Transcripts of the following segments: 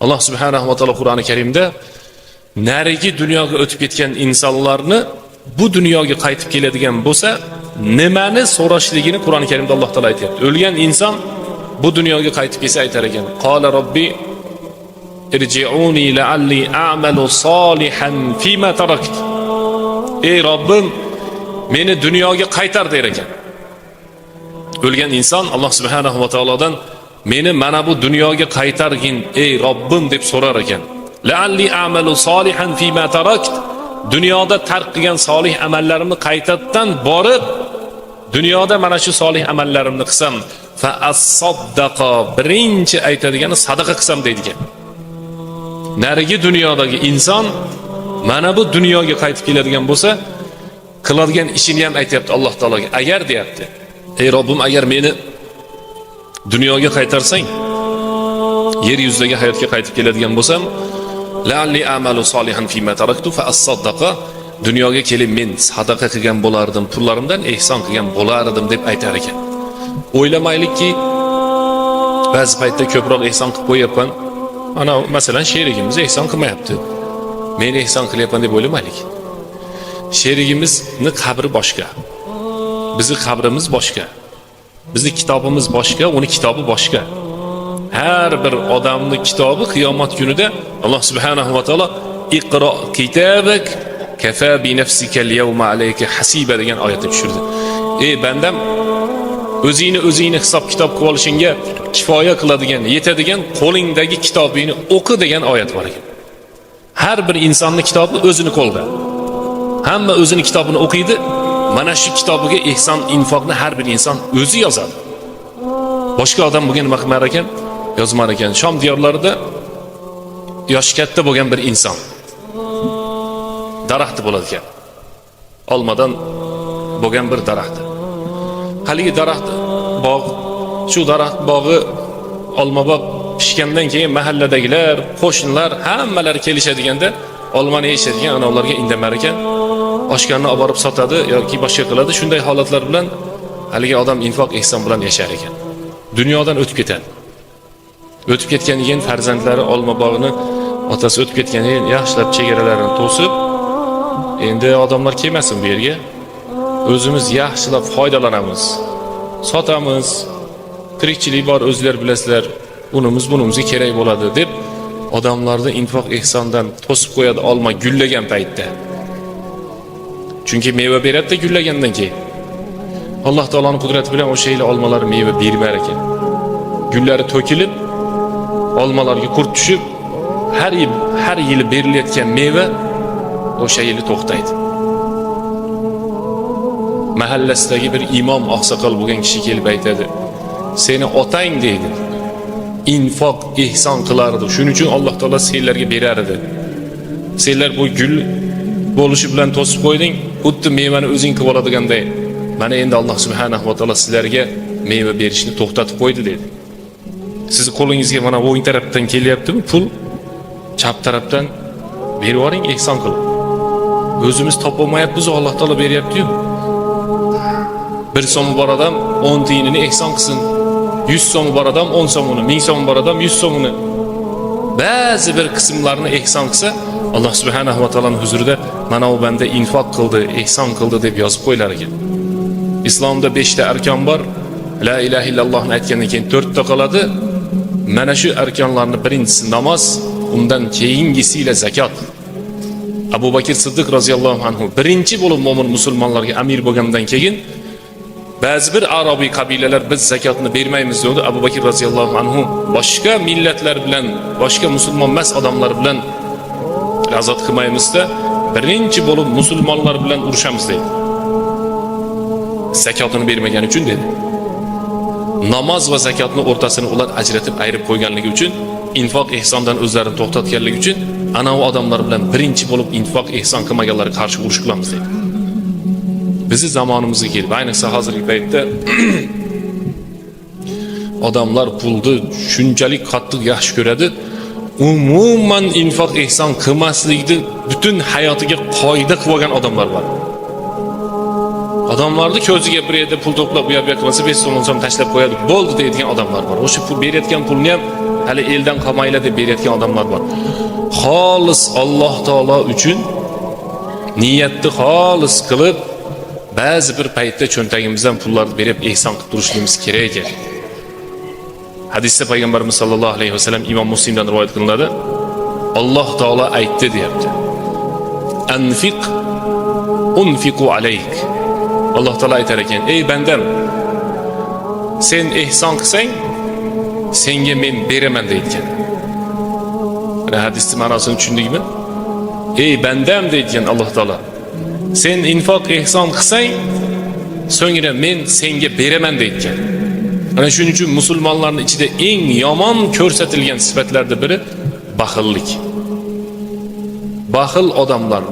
Alloh subhanahu va taolo Qur'oni Karimda narigi dunyoga o'tib ketgan insonlarni bu dunyoga qaytib keladigan bo'lsa, nimani so'rashligini Qur'oni Karimda Alloh taolo aytyapti. O'lgan inson bu dunyoga qaytib kelsa aytar ekan: "Qala robbi irji'uni la'alli a'malu solihan fima tarakt." Ey Robbim, meni dunyoga qaytar der ekan. O'lgan inson Alloh subhanahu va taolodan meni mana bu dunyoga qaytargin ey Robbim deb so'rar ekan. La'alli a'malu solihan fima tarakt. Dunyoda tark qilgan solih amallarimni qaytadan borib dunyoda mana shu solih amallarimni qilsam, fa as-saddaqa, birinchi aytadigani sadaqa qilsam deydigan. Narigi dunyodagi inson mana bu dunyoga qaytib keladigan bo'lsa, qiladigan ishini ham aytyapti Alloh taologa. Agar deyapti, ey Robbim, agar meni dunyoga qaytarsang, yer yuzidagi hayotga qaytib keladigan bo'lsam, la'alli a'malu solihan fima taraktu fa as-saddaqa, dunyoga kelib men sadaqa qilgan bo'lardim, pullarimdan ehson qilgan bo'lardim deb aytar ekan. O'ylamaylikki, ba'zi paytda ko'proq ehson qilib qo'yapman. Ana masalan sherigimiz ehson qilmayapti. Men ehson qilyapman deb o'ylamaylik. Sherigimizni qabri boshqa. Bizni qabrimiz boshqa. Bizni kitobimiz boshqa, uni kitobi boshqa. Har bir odamning kitobi qiyomat kunida Alloh subhanahu va taolo iqro kitabak kafa bi nafsika al-yawma alayka hasiba degan oyatni tushirdi. Ey bandam, o'zingni o'zingni hisob kitob qilib olishingga kifoya qiladigan, yetadigan qo'lingdagi kitobingni o'qi degan oyat bor ekan. Har bir insonning kitobi o'zini qo'lida. Hamma o'zini kitobini o'qiydi. Mana shu kitobiga ehson infoqni har bir inson o'zi yozadi. Boshqa odam bunga nima qilmar ekan? Yozmar ekan. Shom diyorlarida yoshi katta bo'lgan bir inson daraxti bo'ladi ekan. Olmadan bo'lgan bir daraxti. Haligi daraxt bog', shu daraxt bog'i olma bog' pishgandan keyin mahalladagilar, qo'shnilar hammalari kelishadiganda olmani yeyishadigan, ana ularga indamar ekan. Oshganni olib borib sotadi yoki boshqa qiladi. Shunday holatlar bilan haligi odam infoq ehson bilan yashar ekan. Dunyodan o'tib ketadi. O'tib ketgandan keyin farzandlari olma bog'ini otasi o'tib ketgandan keyin yaxshilab chegaralarini to'sib, endi odamlar kelmasin bu yerga. O'zimiz yaxshilab foydalanamiz. Sotamiz. Tirikchilik bor, o'zinglar bilasizlar. Unimiz bunimizga kerak bo'ladi deb odamlarni infoq ehsondan to'sib qo'yadi olma gullagan paytda. Chunki meva beradi-da gullagandan keyin. Alloh taoloning qudrati bilan o'sha yili olmalar meva bermar ekan. Gullari to'kilib, olmalarga qurt tushib, har yili berilayotgan meva o'sha yili to'xtaydi. Mahallasidagi bir imom oqsoqol bo'lgan kishi kelib aytadi: "Seni otang deydi, infoq ehson qilardi. Shuning uchun Alloh taolo senlarga berar edi. Senlar bu gul bo'lishi bilan to'sib qo'yding, xuddi mevani o'zing qilib oladiganday. Mana endi Alloh subhanahu va taolo sizlarga meva berishni to'xtatib qo'ydi" dedi. Sizni qo'lingizga mana o'ng tarafdan kelyaptimi pul? Chap tarafdan berib yuboring ehson qilib. O'zimiz topolmayapmiz, Alloh taolo beryapti-yu. 1 so'mi bor odam 10 tiyinini ehson qilsin. 100 so'mi bor odam 10 so'mini, 1000 so'mi bor odam 100 so'mini. Ba'zi bir qismlarni ehson qilsa, Alloh subhanahu va taoloning huzurida mana bu banda infoq qildi, ehson qildi deb yozib qo'yilar ekan. Islomda 5 ta arkon bor. La ilaha illallohni aytgandan keyin 4 ta qoladi. Mana shu arkonlarning birinchisi namoz, undan keyingisi ila zakot. Abu Bakr Siddiq roziyallohu anhu birinchi bo'lib mo'min musulmonlarga amir bo'lgandan keyin ba'zi bir arobiy qabilalar biz zakotni bermaymiz dedi. Abu Bakr roziyallohu anhu boshqa millatlar bilan, boshqa musulmon emas odamlar bilan g'azot qilmaymizda, birinchi bo'lib musulmonlar bilan urushamiz dedi. Zakotini bermagani uchun dedi. Namoz va zakotni o'rtasini ular ajratib ayirib qo'yganligi uchun, infoq ehsondan o'zlarini to'xtatganligi uchun ana u odamlar bilan birinchi bo'lib infoq ehson qilmaganlarga qarshi urush qilamiz dedi. Bizni zamonimizga kelib, ayniqsa hozirgi paytda odamlar pulni shunchalik qattiq yaxshi ko'radi, umuman infoq ehson qilmaslikni butun hayotiga qoida qilib olgan odamlar bor. Odamlarni ko'ziga bir yerda pul to'plab u yoq bu yoq qilmasa 5 so'm 10 so'm tashlab qo'yadi, bo'ldi deydigan odamlar bor. O'sha pul berayotgan pulni ham hali eldan qolmaylar deb berayotgan odamlar bor. Xolis Alloh taolo uchun niyatni xolis qilib ba'zi bir paytda cho'ntagimizdan pullarni berib ehson qilib turishimiz kerak ekan. Hadisda payg'ambarimiz sallallohu alayhi vasallam Imom Muslimdan rivoyat qilinadi. Alloh taolo aytdi deyapti. Anfiq unfiqu alayk. Alloh taolo aytar ekan: "Ey bandam, sen ehson qilsang, senga men beraman" deydigan. Mana hadisning ma'nosini tushundikmi? Ey bandam deydigan Alloh taolo. Sen infoq ehson qilsang, so'ngra men senga beraman deydigan. Ana shuning uchun musulmonlarning ichida eng yomon ko'rsatilgan sifatlardan biri baxillik. Baxil odamlar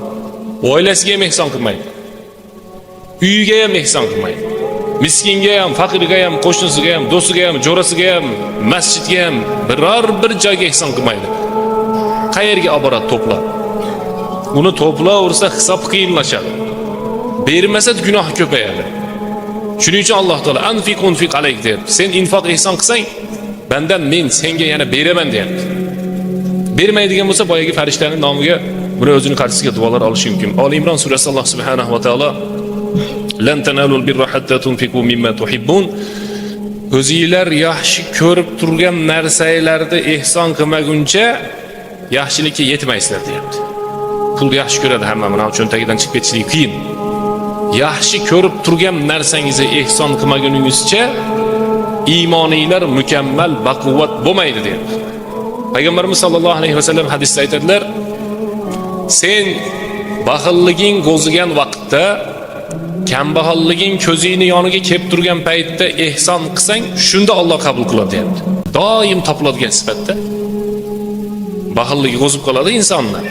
oilasiga ham ehson qilmaydi. Uyiga ham ehson qilmaydi. Miskinga ham, faqirga ham, qo'shnisiga ham, do'stiga ham, jo'rasiga ham, masjidga ham biror bir joyga ehson qilmaydi. Qayerga olib boradi to'plab? Uni to'playversa hisob qiyinlashadi. Bermasa gunoh ko'payadi. Shuning uchun Alloh taolo anfiq unfiq alayk deyapti. Sen infoq ehson qilsang, bandam men senga yana beraman deyapti. Bermaydigan bo'lsa boyagi farishtaning nomiga buni o'zini qarshisiga duolar olishi mumkin. Oli Imron surasi Alloh subhanahu va taolo lan tanalul birra hatta tunfiqu mimma tuhibbun. O'zinglar yaxshi ko'rib turgan narsalarni ehson qilmaguncha yaxshilikka yetmaysizlar deyapti. Pul yaxshi ko'radi hamma, mana cho'ntagidan chiqib ketishligi qiyin. Yaxshi ko'rib turgan narsangizni ehson qilmaguningizcha iymoninglar mukammal baquvvat bo'lmaydi deyapti. Payg'ambarimiz sollallohu alayhi vasallam hadisda aytadilar: sen baxilliging qo'zigan vaqtda, kambag'alliging ko'zingni yoniga kelib turgan paytda ehson qilsang, shunda Alloh qabul qiladi deyapti. Doim topiladigan sifatda baxilligi qo'zib qoladi insonni.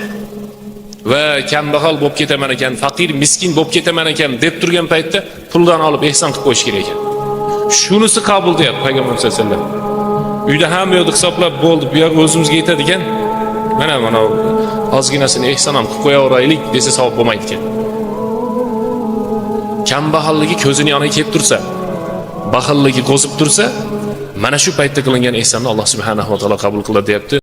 Va kambag'al bo'lib ketaman ekan, faqir, miskin bo'lib ketaman ekan deb turgan paytda puldan olib ehson qilib qo'yish kerak ekan. Shunisi qabul deyapti payg'ambar sollallohu alayhi vasallam. Uyda hamma yoqni hisoblab bo'ldi, bu yoq o'zimizga yetadi ekan. Mana mana ozginasini ehson ham qilib qo'yaveraylik desa savob bo'lmaydi ekan. Kambag'alligi ko'zini yoniga kelib tursa, baxilligi qo'zib tursa, mana shu paytda qilingan ehsonni Alloh subhanahu va taolo qabul qiladi deyapti.